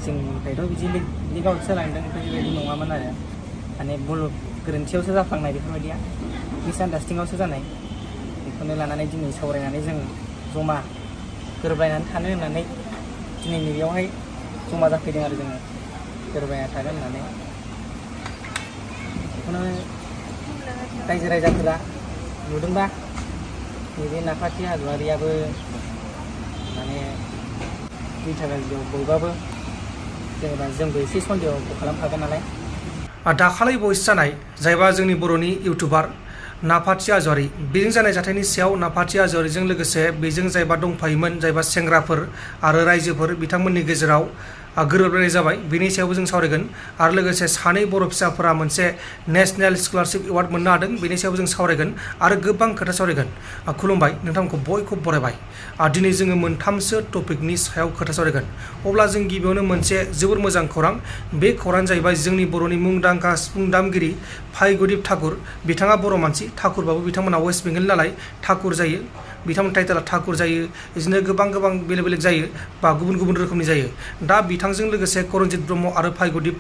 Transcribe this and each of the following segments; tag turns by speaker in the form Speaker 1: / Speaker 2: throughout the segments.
Speaker 1: जोंनिफ्रायथ' बिदि लिगाव सोलायदों बेबायदि नङामोन आरो माने भुल गोरोन्थियावसो जाफ्लांनाय बेफोरबायदिया मिसआन्डारस्टेन्डिंआवसो जानाय बेखौनो लानानै दिनै सावरायनानै जों जमा गोरोबलायनानै थानो होननानै दिनै नैबेयावहाय जमा जाफैदों आरो जोङो गोरोबलायना थागोन होननानै बेखौनो रायजो राजाफोरा नुदोंबा नैबे नाफाथि हाज'वारियाबो माने दुइथा गाज्रियाव बयबाबो जेनेबा जोंबो एसे सन्देहखौ खालामखागोन नालाय।
Speaker 2: दाखालै भइस जानाय जायबा जोंनि बर'नि इउटुबार नाफाथि हाज'वारि बेजों जानाय जाथायनि सायाव नाफाथि हाज'वारिजों लोगोसे बेजों जायबा दंफायोमोन जायबा सेंग्राफोर आरो रायजोफोर बिथांमोननि गेजेराव गोरोबलायनाय जाबाय बेनि सायावबो जों सावरायगोन आरो लोगोसे सानै बर' फिसाफोरा मोनसे नेशनेल स्कलारशिप एवार्ड मोननो हादों बेनि सायावबो जों सावरायगोन आरो गोबां खोथा सावरायगोन। खुलुमबाय नोंथांमोनखौ बयखौबो बरायबाय। दिनै जोङो मोनथामसो टपिकनि सायाव खोथा सावरायगोन। अब्ला जों गिबियावनो मोनसे जोबोर मोजां खौरां बे खौराङानो जाहैबाय जोंनि बर'नि मुंदांखा सिफुं दामगिरि फाइगदिप ठाकुर बिथाङा बर' मानसि ठाकुरबाबो बिथांमोना वेस्ट बेंगल नालाय ठाकुर जायो बिथांमोन टाइटेला ठाकुर जायो बिदिनो गोबां बेलेग बेलेग जायो बा गुबुन रोखोमनि जायो। दा बिथांजों लोगोसे करनजित ब्रह्म आरो फाइगदिप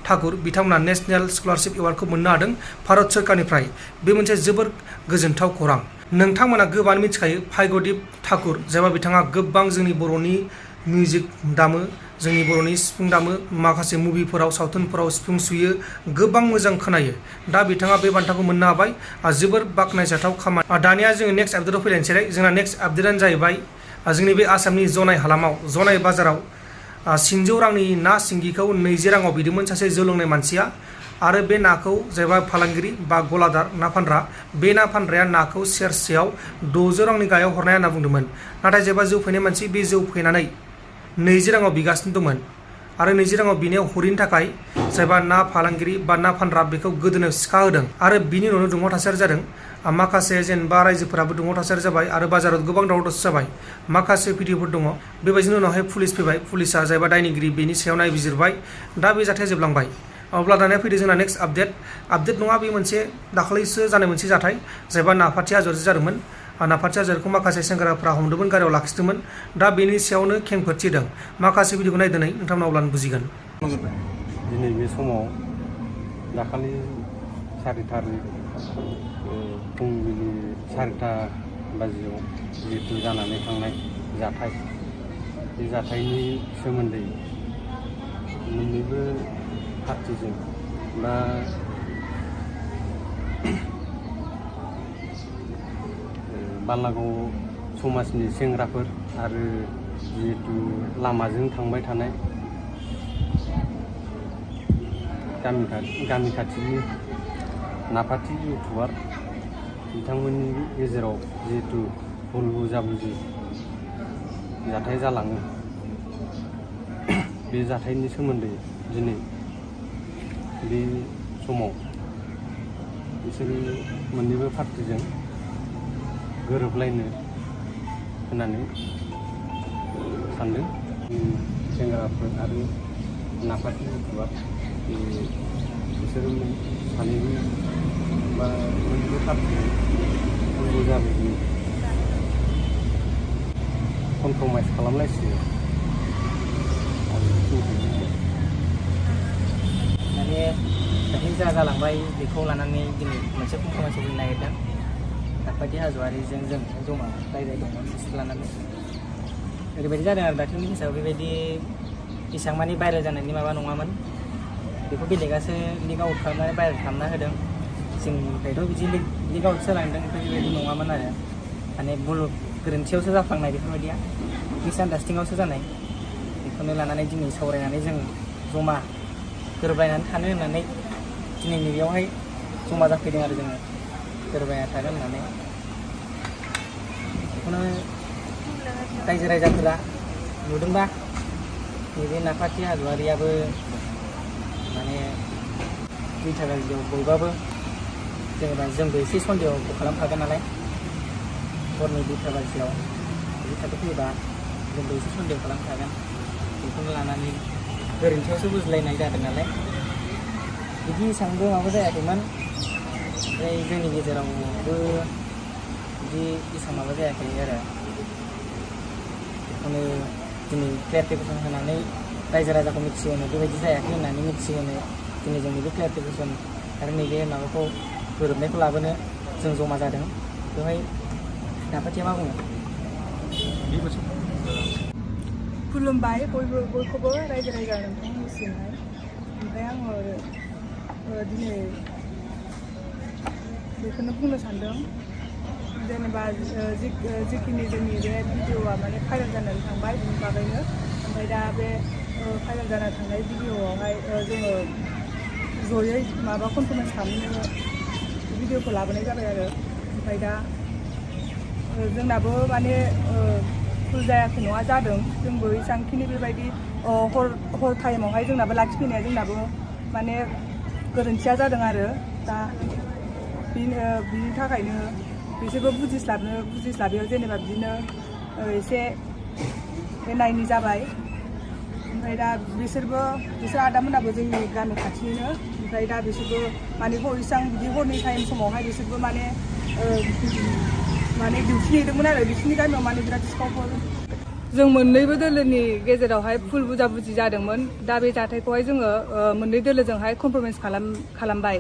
Speaker 2: ठाकुर बिथांमोना नेशनेल स्कलारशिप एवार्डखौ मोननो हादों भारत सरकारनिफ्राय बे मोनसे जोबोर गोजोनथाव खौरां। नोंथांमोना गोबाङानो मिथिखायो फाइगदिप ठाकुर जायबा बिथाङा गोबां जोंनि बर'नि मिउजिक दामो जोंनि बर'नि सिफुं दामो माखासे मुभिफोराव सावथुनफोराव सिफुं सुयो गोबां मोजां खोनायो। दा बिथाङा बे बान्थाखौ मोननो हाबाय जोबोर बाख्नायजाथाव खामानि। दानिया जोङो नेक्स्ट आपडेटआव फैलायनोसै। जोंना नेक्स्ट आपडेटआनो जाहैबाय जोंनि बे आसामनि जनाय हालामाव जनाय बाजाराव 500 रांनि ना सिंगिखौ 20 राङाव बिदोंमोन सासे जौ लोंनाय मानसिया आरो बे नाखौ जायबा फालांगिरि बा गलादार ना फानग्रा बे ना फानग्राया नाखौ सेरसेयाव 600 रांनि गाहायाव हरनाया होनना बुंदोंमोन। नाथाय जायबा जौ फैनाय मानसि बे जौ फैनानै 20 राङाव बिगासिनो दंमोन आरो 20 राङाव बिनायाव हरैनि थाखाय जायबा ना फालांगिरि बा ना फानग्रा बेखौ गोदोनायाव सिखा होदों आरो बिनि उनावनो दुंहाव थासारि जादों। माखासे जेनेबा रायजोफोराबो दुंहाव थासारि जाबाय आरो बाजाराव गोबां दावराव दावसि जाबाय। माखासे भिडिअफोर दङ बेबायदिनो उनावहाय पुलिस फैबाय पुलिसा जायबा दायनिगिरि बेनि सायाव नायबिजिरबाय दा बे जाथाया जोबलांबाय। अब्ला दानिया फैदो जोंना नेक्स्ट आपडेट नङा बे मोनसे दाखालैसो जानाय मोनसे जाथाय जायबा नाफाथि हाज'वारि जादोंमोन। नाफाथि हाज'वारिखौ माखासे सेंग्राफ्रा हमदोंमोन गारियाव लाखिदोंमन दा बेनि सायावनो खेंफोरथि होदों। माखासे भिडिअखौ नायदोनै नोंथांमोना अब्लानो बुजिगोन।
Speaker 3: दिनै बे समाव दाखालि 4 थारिख फुंबिलि 4टा बाजियाव जिहेतु जानानै थांनाय जाथाय बे जाथायनि सोमोन्दै मोननैबो पार्टिजों बा बालागाव समाजनि सेंग्राफोर आरो जिहेतु लामाजों थांबाय थानाय गामि खाथिनि नाफाथि इउटुबार बिथांमोननि गेजेराव जिहेतु भुल बुजाबुजि जाथाय जालाङो बे जाथायनि सोमोन्दै दिनै बे समाव बिसोरो मोननैबो पार्टिजों गोरोबलायनो होननानै सानदों। सेंग्राफोर आरो नाफाथि इउटुबार बिसोरो सानैबो बा मोननैबो पार्टिजों भुल बुजाबुजि कमप्रमाइस खालामलायसिगोन
Speaker 1: माने दाख्लै जालांबाय बेखौ लानानै दिनै मोनसे कमप्रमाइस होनो नागिरदों। नाफाथि हाज'वारिजों जों जमा रायज्लायदोंमोन बिसोर लानानै ओरैबायदि जादों आरो दाख्लैनि केसाव बेबायदि एसेबां मानि भाइरेल जानायनि माबा नङामोन। बेखौ बेलेगासो लिक आउट खालामनानै भाइरेल खालामना होदों। जोंनिफ्रायथ' बिदि लिक आउट सोलायदों बेबायदि नङामोन आरो माने भुल गोरोन्थियावसो जाफ्लांनाय बेफोरबायदिया मिसआन्डारस्टेन्डिंआवसो जानाय बेखौनो लानानै दिनै सावरायनानै जों जमा गोरोबलायनानै थानो होननानै दिनै नैबेयावहाय जमा जाफैदों आरो जोङो गोरोबलायना थागोन होननानै बेखौनो रायजो राजाफोरा नुदोंबा नैबे नाफाथि हाज'वारियाबो माने दुइथा गाज्रियाव बयबाबो जेनेबा जोंबो एसे सन्देहखौ खालामखागोन नालाय। हरनि 2टा बाजियाव बिदि थाथो फैयोबा जोंबो एसे सन्देह खालामखागोन बेखौनो लानानै गोरोन्थियावसो बुजिलायनाय जादों नालाय बिदि एसेबांबो माबा जायाखैमोन। ओमफ्राय जोंनि गेजेरावबो बिदि एसेबां माबा जायाखै आरो बेखौनो दिनै क्लेरिफिकेसन होनानै रायजो राजाखौ मिथिहोनो बेबायदि जायाखै होननानै मिथिहोनो दिनै जोंनि बे क्लियारिफिकेसन आरो नैबे माबाखौ गोरोबनायखौ लाबोनो जों जमा जादों बेवहाय नाफाथिया मा बुङो?
Speaker 4: खुलुमबाय बयखौबो रायजो राजा नोंथांमोननिसिमहाय ओमफ्राय आङो दिनै बेखौनो बुंनो सानदों जेनेबा जिखिनि जोंनि बे भिडिअआ माने भाइरेल जानानै थांबाय बिनि बागैनो ओमफ्राय दा बे भाइरेल जाना थांनाय भिडिअआवहाय जोङो जयै माबा कनफारेन्स खालामनो भिडिअखौ लाबोनाय जाबाय आरो ओमफ्राय दा जोंनाबो माने भुल जायाखै नङा जादों जोंबो एसांखिनि बेबायदि हर टाइमावहाय जोंनाबो लाखिफैनाया जोंनाबो माने गोरोन्थिया जादों आरो दा बिनि थाखायनो बिसोरबो बुजिस्लाबियाव जेनेबा बिदिनो एसे एनायनि जाबाय ओमफ्राय दा बिसोर आदामोनाबो जोंनि गामि खाथिनिनो ओमफ्राय दा बिसोरबो माने इसां बिदि हरनि टाइम समावहाय बिसोरबो माने डिउटि नेदोंमोन आरो बिसोरनि गामियाव माने बिराद सिखावफोर जों मोननैबो दोलोनि गेजेरावहाय भुल बुजाबुजि जादोंमोन दा बे जाथायखौहाय जोङो मोननै दोलोजोंहाय कमप्रमाइस खालामबाय